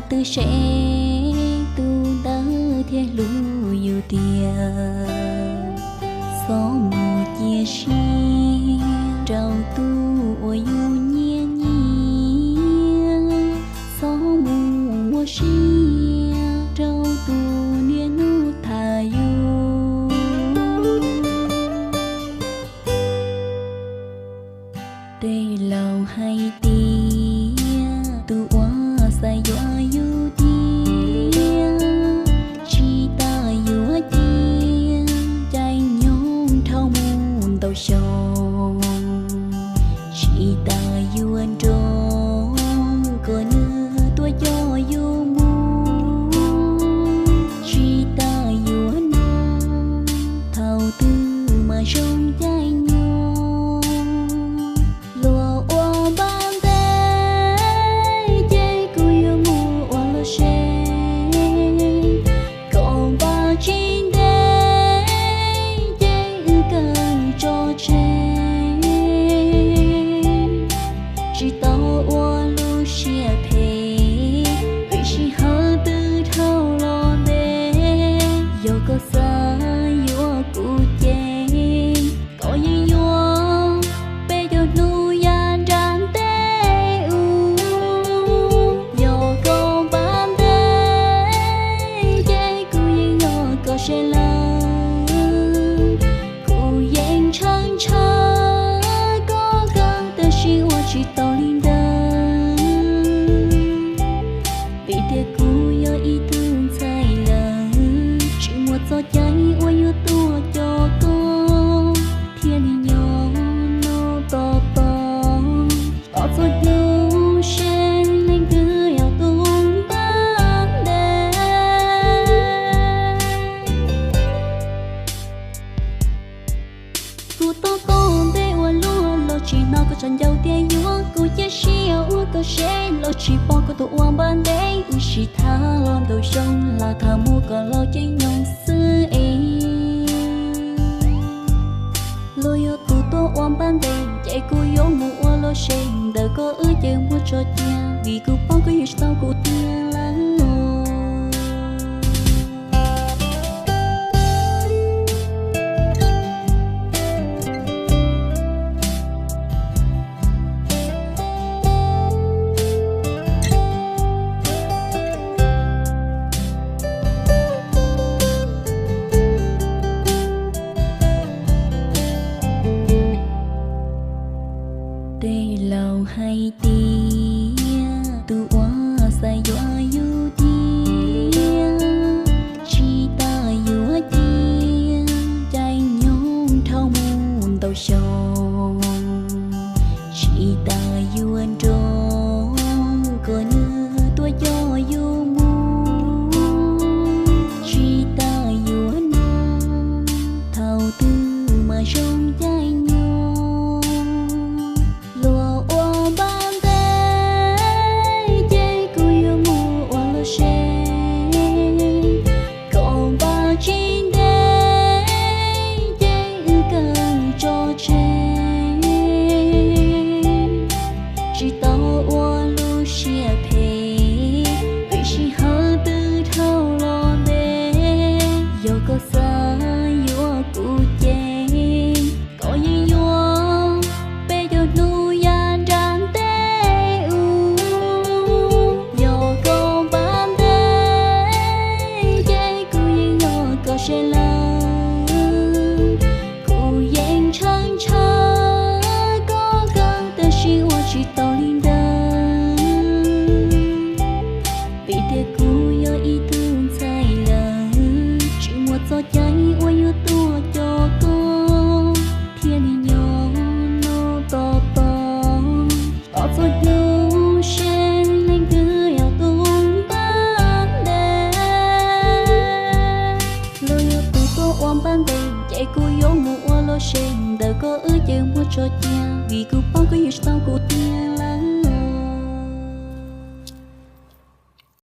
twb seb tus ntawd thiaj hlub yus tiag. Txhob mus cia siab rau tus uas yus nyiam nyiam, txhob mus muaj sia rau tus niaj hnub tham yus. Tej laus hais tias tus uas xav yuav yus tiag, tsis tas yuav cia caij nyoog dhau mus ntau xyoo, tsis tas yuav nrog kom nws tuaj coj yus mus, tsis tas yuav nug thaum twg mas zoo caij nyoog. Luag ua npaj ntev ces kuv yuav mus ua lub tsev, kom npaj tsis ntev ces wb kawg tso tseg. Tsis tau ua lub siab phem, vim sij hawm twb dhau los ntev. Yog koj xav yuav kuv ces koj yeej yuav peb caug hnub yav nram ntej ub. Yog koj npaj ntev ces kuv yeej yog koj seb lawm. Kuv yeej ntshaw ntshaw koj kawg tab sis ua tsis tau li ntawd. Vim tias kuv yog ib tug ntxhais lawm, tsis muaj txoj cai uas yuav tuaj coj koj, thiaj li nyob no tos tos, tos txog hnub seb leej twg yog tus npaj ntev. Kuv tau koj ntev ua luaj los tsis hnov koj tsa ncauj tias yuav kuv, cia siab ua koj seb los tsis pom koj tus ua npaj ntev. Wb sib tham los ntau xyoo, lam tham mus kom laus caij nyoog xwb es. Luag yog tus tuaj ua npaj ntev ces kuv yuav mus ua lub tsev, ntawm koj wb ces muab tso cia, vim kuv paub koj yuav tsis tau kuv tiag lawm. Tej laus hais tias tus uas xav yuav yus tiag, tsis tas yuav cia caij nyoog dhau mus ntau xyoo, tsis tas yuav nrog kom nws tuaj coj yus mus, tsis tas yuav nug thaum twg mas zoo caij nyoog. Luag ua npaj ntev ces kuv yuav mus ua lub tsev, kom npaj tsis ntev ces wb kawg tso tseg. Tsis tau ua lub siab phem, vim sij hawm twb dhau los ntev. Yog koj xav yuav kuv ces koj yeej yuav peb caug hnub yav nram ntej ub. Yog koj npaj ntev ces kuv yeej yog koj seb lawm. Kuv yeej ntshaw ntshaw koj kawg tab sis ua tsis tau li ntawd. Vim tias kuv yog ib tug ntxhais lawm, tsis muaj txoj cai uas yuav tuaj coj koj, thiaj li nyob no tos tos, tos txog hnub seb leej twg yog tus npaj ntev. Luag yog tus tuaj ua npaj ntev ces kuv yuav mus ua lub tsev, ntawm koj wb ces muab tso cia, vim kuv paub koj yuav tsis tau kuv tiag.